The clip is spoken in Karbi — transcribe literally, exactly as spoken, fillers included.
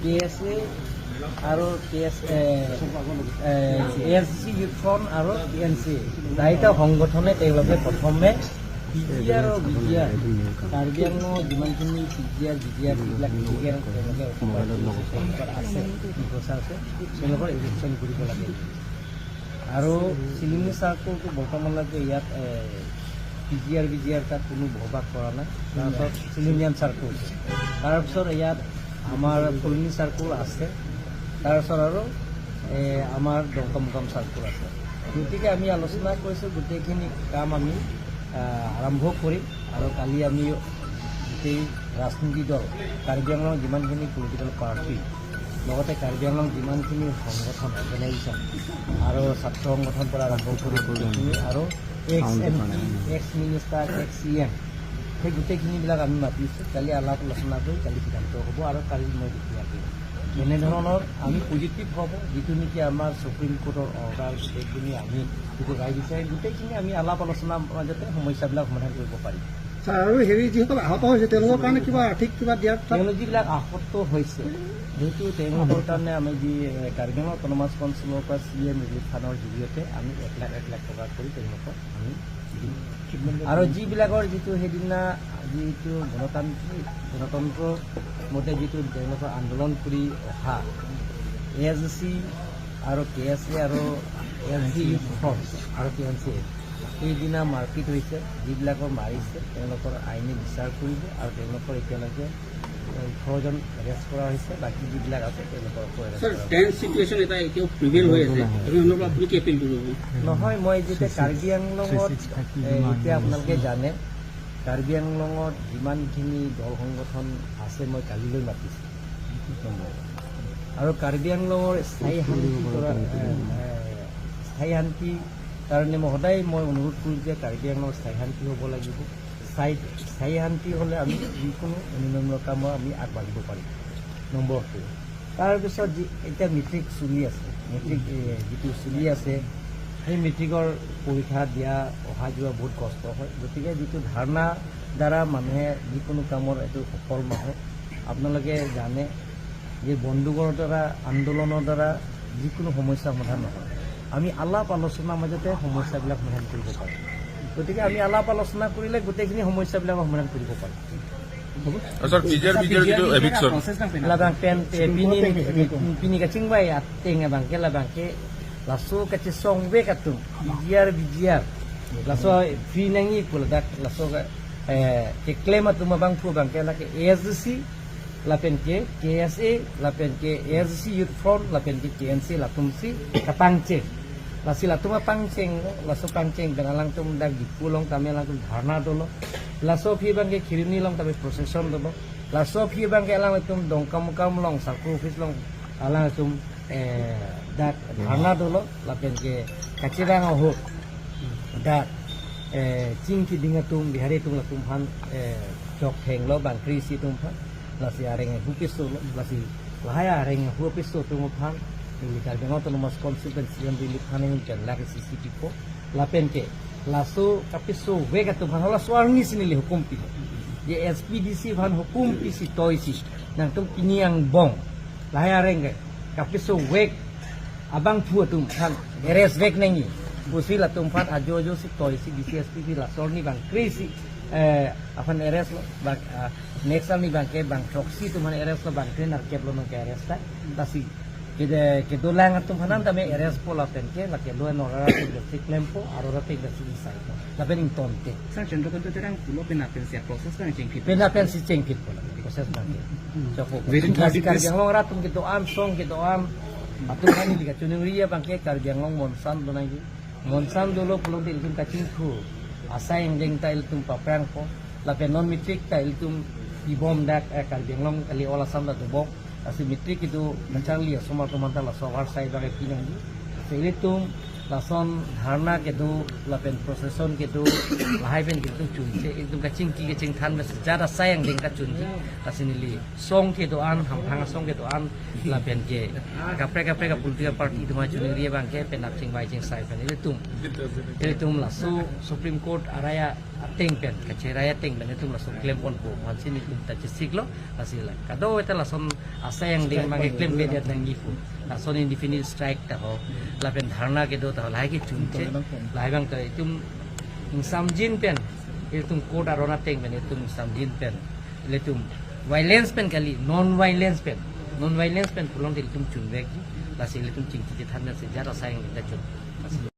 K S A আৰু K S A, uh, A S D C youth front আৰু K N C এ চাৰিটা সংগঠনে তেওঁলোকে প্ৰথমে পি জি আৰ আৰু বি জি আৰ, কাৰ্বি আংলঙৰ যিমানখিনি পি জি আৰ, বি জি আৰ, যিবিলাক ইলিগেল তেওঁলোকে অকুপাই কৰিছে, তেওঁলোকৰ আছে, টিংকছা আছে, তেওঁলোকৰ ইভিকশ্যন কৰিব লাগে। আৰু চিলিঙি চাৰ্কলটো বৰ্তমানলৈকে ইয়াত, এ, পি জি আৰ, বি জি আৰ তাত কোনো বসবাস কৰা নাই। তাৰপিছত চিলিঙিয়ান চাৰ্কল, তাৰপিছত ইয়াত আমাৰ ফুলনি চাৰ্কল আছে, তাৰপিছত আৰু, এ, আমাৰ ডংকামুকাম চাৰ্কল আছে। গতিকে আমি আলোচনা কৰিছোঁ, গোটেইখিনি কাম আমি, আ, আৰম্ভ কৰিম। আৰু কালি আমি গোটেই ৰাজনীতি দল, কাৰ্বি আংলং যিমানখিনি পলিটিকেল পাৰ্টি, লগতে কাৰ্বি আংলং যিমানখিনি সংগঠন, অৰ্গেনাইজেশ্যন আৰু ছাত্ৰ সংগঠন পৰা আৰম্ভ কৰি গোটেইখিনি আৰু ex M P, ex minister, ex C M, সেই গোটেইখিনিবিলাক আমি মাতিছোঁ। কালি আলাপ আলোচনা কৰি কালি সিদ্ধান্ত হ'ব আৰু কালি মই দুপৰীয়া কৰিম। এনেধৰণৰ আমি পজিটিভ হ'ব, যিটো নেকি আমাৰ ছুপ্ৰিম কোৰ্টৰ অৰ্ডাৰ গোটেইখিনি আমি যিটো ৰায় দিছে, গোটেইখিনি আমি আলাপ আলোচনাৰ মাজতে সমস্যাবিলাক সমাধান কৰিব পাৰিম। ছাৰ, আৰু হেৰি, যিসকল আহত হৈছে তেওঁলোকৰ কাৰণে কিবা আৰ্থিক কিবা দিয়াৰ তাত তেওঁলোক যিবিলাক আহত হৈছে, যিহেতু তেওঁলোকৰ কাৰণে আমি যি, এ, কাৰ্বি আংলং অট'নমাছ কাউন্সিলৰ পৰা চি এম ৰিলিফ ফাণ্ডৰ জৰিয়তে আমি এক লাখ এক লাখ টকা কৰি তেওঁলোকক আমি দিম। আৰু যিবিলাকৰ যিটো সেইদিনা যিটো গণতান্ত্ৰিক, গণতন্ত্ৰ মতে যিটো তেওঁলোকৰ আন্দোলন কৰি অহা এ এছ ডি চি আৰু কে এছ এ আৰু A S D C youth front আৰু কে এন চি এ, সেইদিনা মাৰপিট হৈছে, যিবিলাকৰ মাৰিছে তেওঁলোকৰ আইনী বিচাৰ কৰিব আৰু তেওঁলোকৰ এতিয়ালৈকে ওঠৰজন এৰেষ্ট কৰা হৈছে, বাকী যিবিলাক আছে তেওঁলোকৰ আকৌ এৰেষ্ট ছাৰ, কৰা হৈছে। টেন্স চিটুৱেশ্যন এটা এতিয়াও প্ৰিভেইল হৈ আছে। আপোনালোকৰ পৰা আপুনি কি এপিল কৰিব? নহয়, মই যেতিয়া কাৰ্বি আংলঙত, এ, এতিয়া আপোনালোকে জানে, কাৰ্বি আংলঙত যিমানখিনি দল সংগঠন আছে, মই কালিলৈ মাতিছোঁ। আৰু কাৰ্বি আংলঙৰ স্থায়ী শান্তি কৰা, এ, এ, স্থায়ী শান্তি কাৰণে মই সদায় মই অনুৰোধ কৰোঁ যে কাৰ্বি আংলঙৰ স্থায়ী শান্তি হ'ব লাগিব। স্থায়ী, স্থায়ী শান্তি হ'লে আমি যিকোনো উন্নয়নমূলক কামত আমি আগবাঢ়িব পাৰিম। Number two. তাৰপিছত যি এতিয়া মেট্ৰিক চলি আছে, মেট্ৰিক, এ, যিটো চলি আছে, সেই মেট্ৰিকৰ পৰীক্ষা দিয়া, অহা যোৱা বহুত কষ্ট হয়। গতিকে যিটো ধৰ্ণা দ্বাৰা মানুহে যিকোনো কামৰ এইটো সফল নহয়। আপোনালোকে জানে যে বন্দুকৰ দ্বাৰা, আন্দোলনৰ দ্বাৰা যিকোনো সমস্যা সমাধান নহয়। আমি আলাপ আলোচনাৰ মাজতে সমস্যাবিলাক সমাধান কৰিব পাৰোঁ। গতিকে আমি আলাপ আলোচনা কৰিলে গোটেইখিনি সমস্যাবিলাক সমাধান কৰিব পাৰোঁ। Sir, P G R, P G R itu eviction. Labang pen, eh, pini, pini kachingvai ateng abangke labangke laso kachesongvek atum, P G R, P G R. Laso free nangji pu ladak laso ke, eh, keklem atum abangphu abangke lake A S D C, lapen ke K S A, lapen ke A S D C Youth Front, lapen ke K N C, latumsi kapangcheng. Lasi latum apangcheng, laso pangcheng pen alangtum dak Diphu along tame alangtum dharna dolo. Laso aphi abangke Kheroni along tame procession dolo. Laso aphi abangke alangtum Dongkamukam along, circle office along alangtum, eh, dak dharna dolo, lapen ke kachirang ahut dak, eh, chingki ding atum, Bihari atum latum aphan, eh, chok thenglo bang kre isi atum aphan, lasi areng ahu piso lo, lasi lahai areng ahu piso atum aphan, neli Karbi Anglong Autonomous Council pen C M Relief Fund ahin pen lakh isi isi pipo, lapen ke laso kapisovek atum aphan, laso arni si neli hukum pi. Je S P D C aphan hukum pi si toisi, nangtum pini angbong lahai areng ke kapisovek abangphu atum aphan arrest vek nangji pusi latum aphan ajo ajo si toisi D C S P pi laso arni bang kre isi, eh, aphan arrest lo, bang, ah, next arni abangke bang throksi atum aphan arrest lo, bang kre nerkep lo nangke arrest ta. Lasi kede, kedolang atum aphan tame arrest po lapen ke lake law and order atum si klempo, aro atum si isai po. Lapen ingtonte. Sir, Chandrakanta Terang pulo penap pensi process kan chengphit. Penap pensi chengphit pulo. Process abangke. Hmm. Chokpo. Within thirty days. Karbi Anglong arat atum kedo-an, song kedo-an. Atum kami di kachiningri abangke Karbi Anglong monsan do nangji. Monsan dolo pulote ilitum kachingthur. Asai angjeng ta ilitum paprangpo. Lapen non matric ta ilitum pibom dak, eh, Karbi Anglong kali all Assam ta dobom. Lasi matric itu kacharli asomar atum aphan ta laso awar sai abangke pi nangji. Lasi ilitum Lason dharna kedo lapen procession kedo lahai pen ilitum chunche, ilitum kachingki kachingthan pen sejat asai angdeng kachunji. Lasi neli song kedo-an, hamphang asong kedo-an lapen ke kaprek kaprek a-political party atum achunri abang ke penap chingvai chingsai pen ilitum, ilitum laso Supreme Court arai ateng pen, kacherai ateng pen ilitum laso klemponpo, aphansi nelitum ta chesiklo. Lasi la kadokave ta lason asai angdeng abang ke klemkledet nangjipo. Lason indefinite strike ta ho, lapen dharna kedo ta ho, lahai kechunche. Lahai abang ta itum ingsamjin pen, itum court aron ateng pen itum ingsamjin pen, ilitum violence pen kali, non violence pen, non violence pen pulote ilitum chunvekji. Lasi ilitum chingki chethan pen sejat asai angdeng ta chun. Lasi